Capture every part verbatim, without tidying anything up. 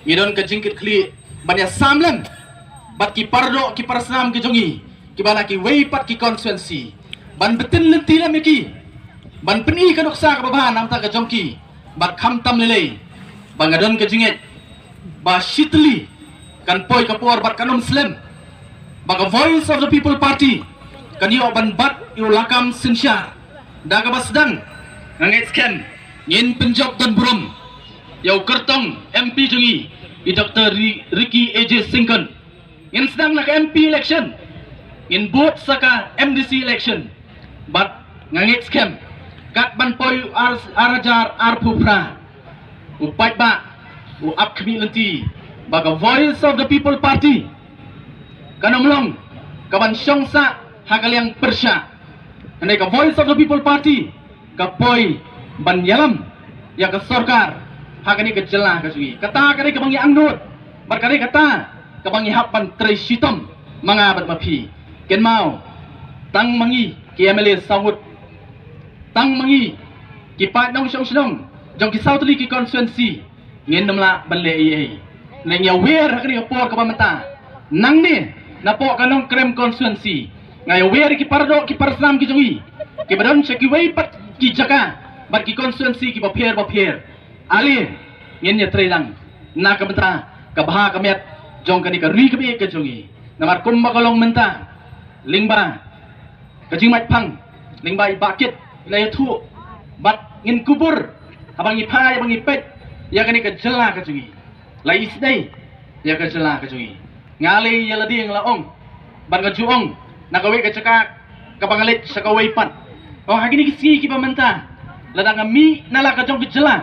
Ngi don ka jingkitkhlieh ban ïa sam lem bad ki pardoh ki parsnam ki jong ngi kiba na kiwei pat ki constituency, ban btin lynti lem ïa ki, ban pyni ka nuksa kaba bha namar ka jong ki, bad khamtam lei lei ba nga don ka jingngeit ba shitli kan poi ka por bad kan ym slem ba ka Voice of the People Party kan ïoh ban bat ïa u lakam synshar. Da kaba sdang, nga ngeit skhem ngin pynjop don burom ïa u kyrtong M P jong ngi, i Doctor Ri- Ricky A J Syngkon. Ngin sdang na ka M P election, ngin bud sa ka M D C election, bad nga ngeit skhem kat ban poi ar ar hajar arphew phra, u paidbah u ap khmih lynti ba ka Voice of the People Party kan ym long kaban shong sah ha ka liang pyrshah. Hynrei ka Voice of the People Party ka poi ban ïalam ïa ka sorkar ha kane ka jylla ka jong ngi. Kata ka dei kaba ngi angnud bad ka dei kata kaba ngi hap ban trei shitom ma nga bad ma phi. Kynmaw, tang ma ngi ki M L A saw ngut, tang ma ngi ki paid nongshong shnong jong ki saw tylli ki constituency, ngin ym lah ban leh ei ei. Ngi ïa wer ha kane ka por kaba mynta, nangne napoh ka Nongkrem constituency, nga ïa wer ki pardoh ki parsnam ki jong ngi kiba don sha kiwei pat ki jaka bad ki constituency kiba pher ba pher. Ale ngin ïa trei lang na ka bynta ka bha ka miat jong kane ka ri ka baieit ka jong ngi. Namar kumba ka long mynta, lyngba ka jingmait phang, lyngba i Bah Kit i la ïathuh bad ngin kubur haba ngi phai, haba ngi peit ïa kane ka jylla ka jong ngi. La isynei ïa ka jylla ka jong ngi. Nga lei ïa lade nga la ong bad nga ju ong na kawei ka jaka kaba nga leit sha kawei pat. Ong ha kine ki sngi kiba mynta, lada nga mih na la ka jong ka jylla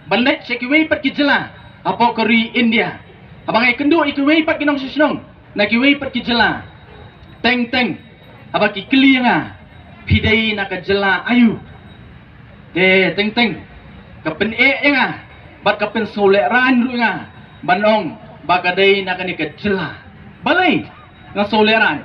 ban leit sha kiwei pat ki jylla hapoh ka ri India, haba nga ïakynduh ïa kiwei pat ki nongshong shnong na kiwei pat ki jylla, teng teng haba ki kylli ïa nga, phi dei na ka jylla aïu, te teng teng ka pyneh ïa nga bad ka pynsngewlehraiñ ruh ïa nga ban ong ba ka dei na kane ka jylla. Balei nga sngewlehraiñ?